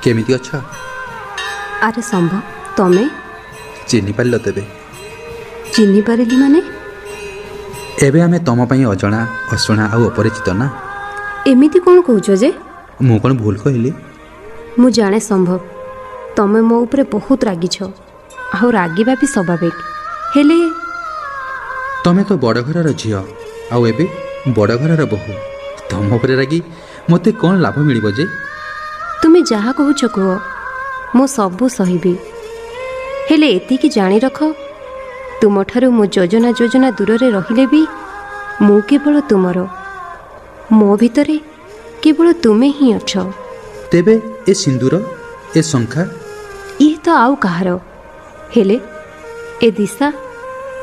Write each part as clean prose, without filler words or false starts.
କେମିତି ଅଛ? ଆରେ ସମ୍ଭବ, ତମେ? ଚିହ୍ନିପାରିଲ ତେବେ? ଚିହ୍ନି ପାରିଲି ମାନେ? ଏବେ ଆମେ ତମ ପାଇଁ ଅଜଣା, ଅଶୁଣା ଆଉ ଅପରିଚିତ ନା? ଏମିତି କ'ଣ କହୁଛ ଯେ? ମୁଁ କ'ଣ ଭୁଲ କହିଲି? ମୁଁ ଜାଣେ ସମ୍ଭବ, ତମେ ମୋ ଉପରେ ବହୁତ ରାଗିଛ, ଆଉ ରାଗିବା ବି ସ୍ୱାଭାବିକ। ହେଲେ ତମେ ତ ବଡ଼ ଘରର ଝିଅ, ଆଉ ଏବେ ବଡ଼ ଘରର ବୋହୂ। ତମ ଉପରେ ରାଗି ମୋତେ କ'ଣ ଲାଭ ମିଳିବ ଯେ? ତୁମେ ଯାହା କହୁଛ କୁହ, ମୁଁ ସବୁ ସହିବି। ହେଲେ ଏତିକି ଜାଣି ରଖ, ତୁମଠାରୁ ମୁଁ ଯୋଜନା ଯୋଜନା ଦୂରରେ ରହିଲେ ବି ମୁଁ କେବଳ ତୁମର। ମୋ ଭିତରେ କେବଳ ତୁମେ ହିଁ ଅଛ। ତେବେ ଏ ସିନ୍ଦୁର, ଏ ଶଙ୍ଖା? ଇଏ ତ ଆଉ କାହାର, ହେଲେ ଏ ଦିଶା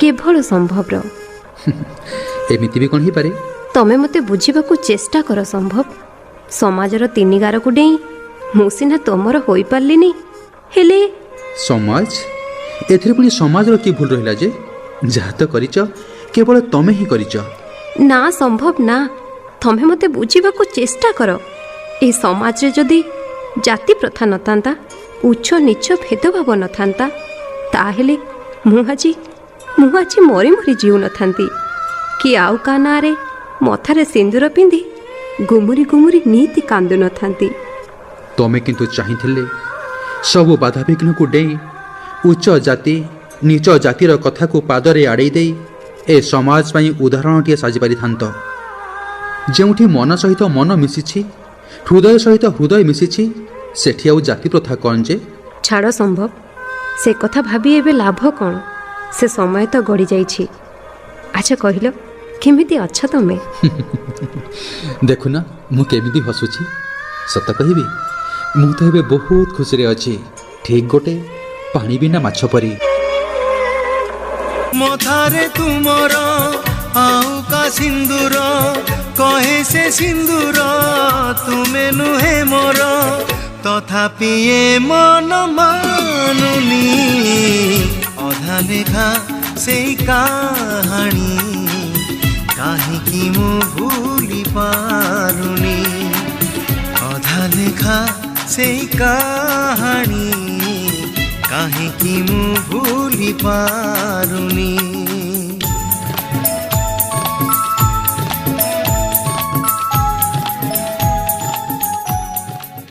କେବଳ ସମ୍ଭବର। ଏମିତି ବି କ'ଣ ହେଇପାରେ? ତମେ ମୋତେ ବୁଝିବାକୁ ଚେଷ୍ଟା କର ସମ୍ଭବ। ସମାଜର ତିନି ଗାରକୁ ଡେଇଁ ମୁଁ ସିନା ତମର ହୋଇପାରିଲିନି, ହେଲେ ସମାଜ? ଏଥିରେ ପୁଣି ସମାଜର କି ଭୁଲ ରହିଲା ଯେ? ଯାହା ତ କରିଛ, କେବଳ ତମେ ହିଁ କରିଛ। ନା ସମ୍ଭବ, ନା। ତମେ ମୋତେ ବୁଝିବାକୁ ଚେଷ୍ଟା କର। ଏ ସମାଜରେ ଯଦି ଜାତି ପ୍ରଥା ନଥାନ୍ତା, ଉଚ୍ଚ ନୀଚ ଭେଦଭାବ ନଥାନ୍ତା, ତାହେଲେ ମୁଁ ଆଜି ମରି ମରି ଜିଉନଥାନ୍ତି କି ଆଉ କାହା ନାଁରେ ମଥାରେ ସିନ୍ଦୁର ପିନ୍ଧି ଗୁମୁରି ଗୁମୁରି ନିତି କାନ୍ଦୁ ନଥାନ୍ତି। ତମେ କିନ୍ତୁ ଚାହିଁଥିଲେ ସବୁ ବାଧାବିଘ୍ନକୁ ଡେଇଁ, ଉଚ୍ଚ ଜାତି ନୀଚ ଜାତିର କଥାକୁ ପାଦରେ ଆଡ଼େଇ ଦେଇ ଏ ସମାଜ ପାଇଁ ଉଦାହରଣଟିଏ ସାଜିପାରିଥାନ୍ତ। ଯେଉଁଠି ମନ ସହିତ ମନ ମିଶିଛି, ହୃଦୟ ସହିତ ହୃଦୟ ମିଶିଛି, ସେଠି ଆଉ ଜାତି ପ୍ରଥା କ'ଣ ଯେ? ଛାଡ଼ ସମ୍ଭବ, ସେ କଥା ଭାବି ଏବେ ଲାଭ କ'ଣ? ସେ ସମୟ ତ ଗଡ଼ି ଯାଇଛି। ଆଚ୍ଛା କହିଲ, କେମିତି ଅଛ ତମେ? ଦେଖୁନ, ମୁଁ କେମିତି ହସୁଛି। ସତ କହିବି, ମୁଁ ତ ଏବେ ବହୁତ ଖୁସିରେ ଅଛି, ଠିକ୍ ଗୋଟେ ପାଣି ବିନା ମାଛ ପରି। ମଥାରେ ତୁମର ଆଉ କା ସିନ୍ଦୁର, କହେ ସେ ସିନ୍ଦୁର ତୁମେ ନୁହେଁ ମୋର। ତଥାପି ଏ ମନ ମାନୁନି, ଅଧା ଲେଖା ସେଇ କାହାଣୀ କାହିଁକି ମୁଁ ଭୁଲି ପାରୁନି। ଅଧା ଲେଖା ସେଇ କାହାଣୀ କାହିଁକି ମୁଁ ଭୁଲି ପାରୁନି।